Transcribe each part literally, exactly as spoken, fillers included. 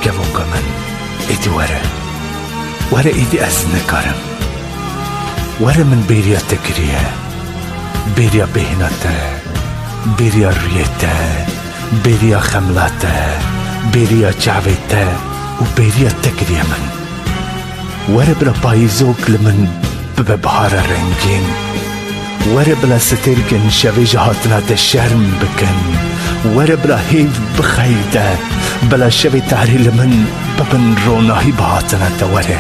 Kevoka min, êdî were. Were, êdî ez nikarim. Were, min bêriya te kiriye. Bêriya bêhna te, bêriya rûyê te, bêriya xemla te, bêriya çavê te û bêriya te kiriye min. Were bila payîzok li min bibe bihara rengîn. Were bila stêrkên şevê ji hatina te şerm bikin. Were bila hêv bixeyde. Bila şevê tarî li min bibin ronahî bi hatina te, were.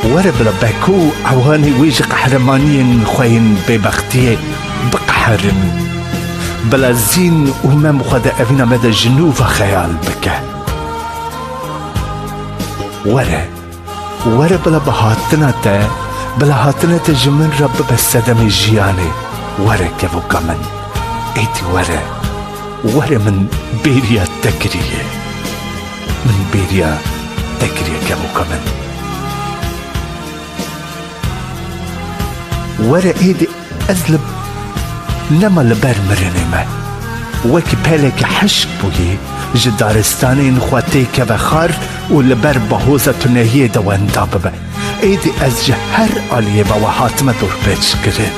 Were bila Beko û ewanê wê ji qehremaniyên xwe yên bêbextiyê biqeherin. Bila Zîn û Mem xwe di evîna me de ji nû ve xeyal bike. Were, were bila bi hatina te, bila hatina te ji min re bibe sedemê jiyanê. Were kevoka min, êdî were. Were, min bêriya te kiriye. Min bêriya te kiriye kevoka min. Were, êdî ez li, nema li ber mirinê me. Wekî pelekî hişk bûyî, ji daristanên xwe têkeve xar û li ber bahoza tunehiyê de wenda bibe. Êdî ez ji her aliyê ve we hatime dorpêçkirin.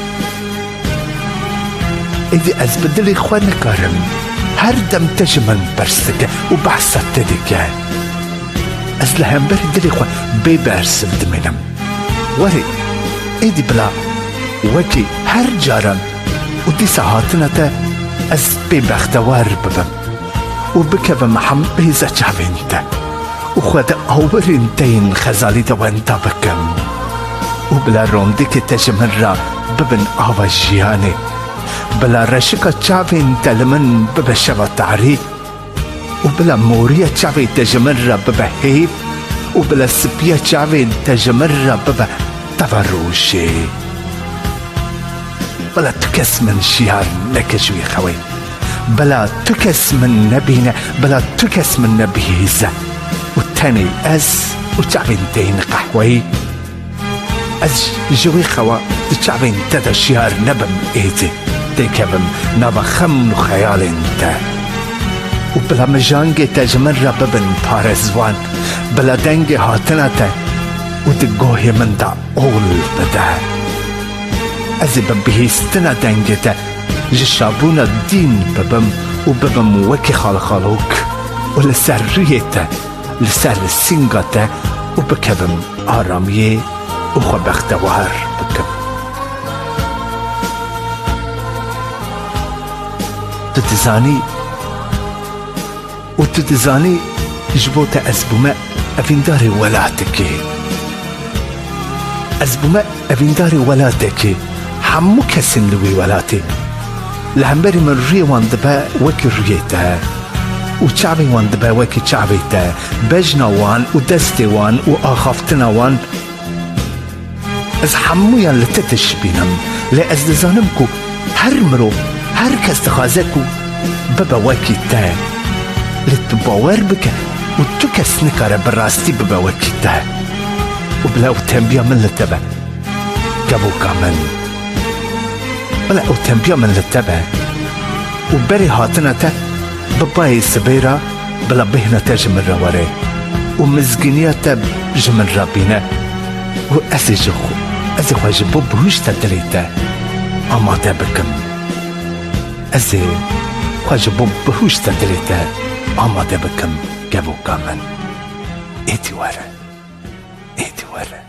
Êdî ez bi dilê xwe nikarim. Her dem te ji min pirs dike û behsa te dike. Ez li hemberî dilê xwe bê bersiv dimînim. Werê, êdî bila wekî her caran û dîsa hatina te ez pê bextewar bibim û bikevim hemhêza çavên te û xwe di awirên te yên xezalî de wenda bikim û bila rondikê te ji min re bibin ava jiyanê. Bila reşika çavên te li min bibe şeva tarî. Û bila moriya çavê te ji min re bibe hêv û bila sipiya çavên te ji min re bibe teva rojê. Bila tu kes min şiyar neke ji wî xewê. Bila tu kes min nebîne, bila tu kes min nebihîze. Û tenê ez û çavên te yên qehweyî. Ez ji wê xewa di çavên te de şiyar nebim êdî. Têkevim nava xem û xeyalên te. Û bila mijangê te ji min re bibin parêzwan. Bila dengê hatina te û di gohê min de ol bide. Ez ê bi bihîstina dengê te ji şabûna dîn bibim û bibim wekî xalxalok û li ser rûyê te, li ser sînga te û bikevim aramiyê û xwe bextewar bikim. Tu dizanî, û tu dizanî ji bo te ez bûme evîndarê welatekê. Ez bûme evîndarê welatekê. Hemû kesên li wî welatê li hemberî min rûyê wan dibe wekî rûyê te û çavên wan dibe wekî çavê te. Bejna wan û destê wan û axaftina wan, ez hemûyan li te dişibînim. Lê ez dizanim ku her mirov, her kes dixwaze ku bibe wekî te. Lê tu bawer bike û tu kes nikare bi rastî bibe wekî te. Û bila ew tembiya min li te be. Kevoka min. Bila ew tembiya min li te be. Û berê hatina te bi bayê sibê re bila bêhna te ji min re were. Û mizgîniya te ji min re bîne. Û ez ê ji xwe, ez ê xwe ji bo bihuşta dilê te amade bikim. Ez ê xwe ji bo bihuşta dilê te amade bikim, kevoka min. Êdî were. Êdî were.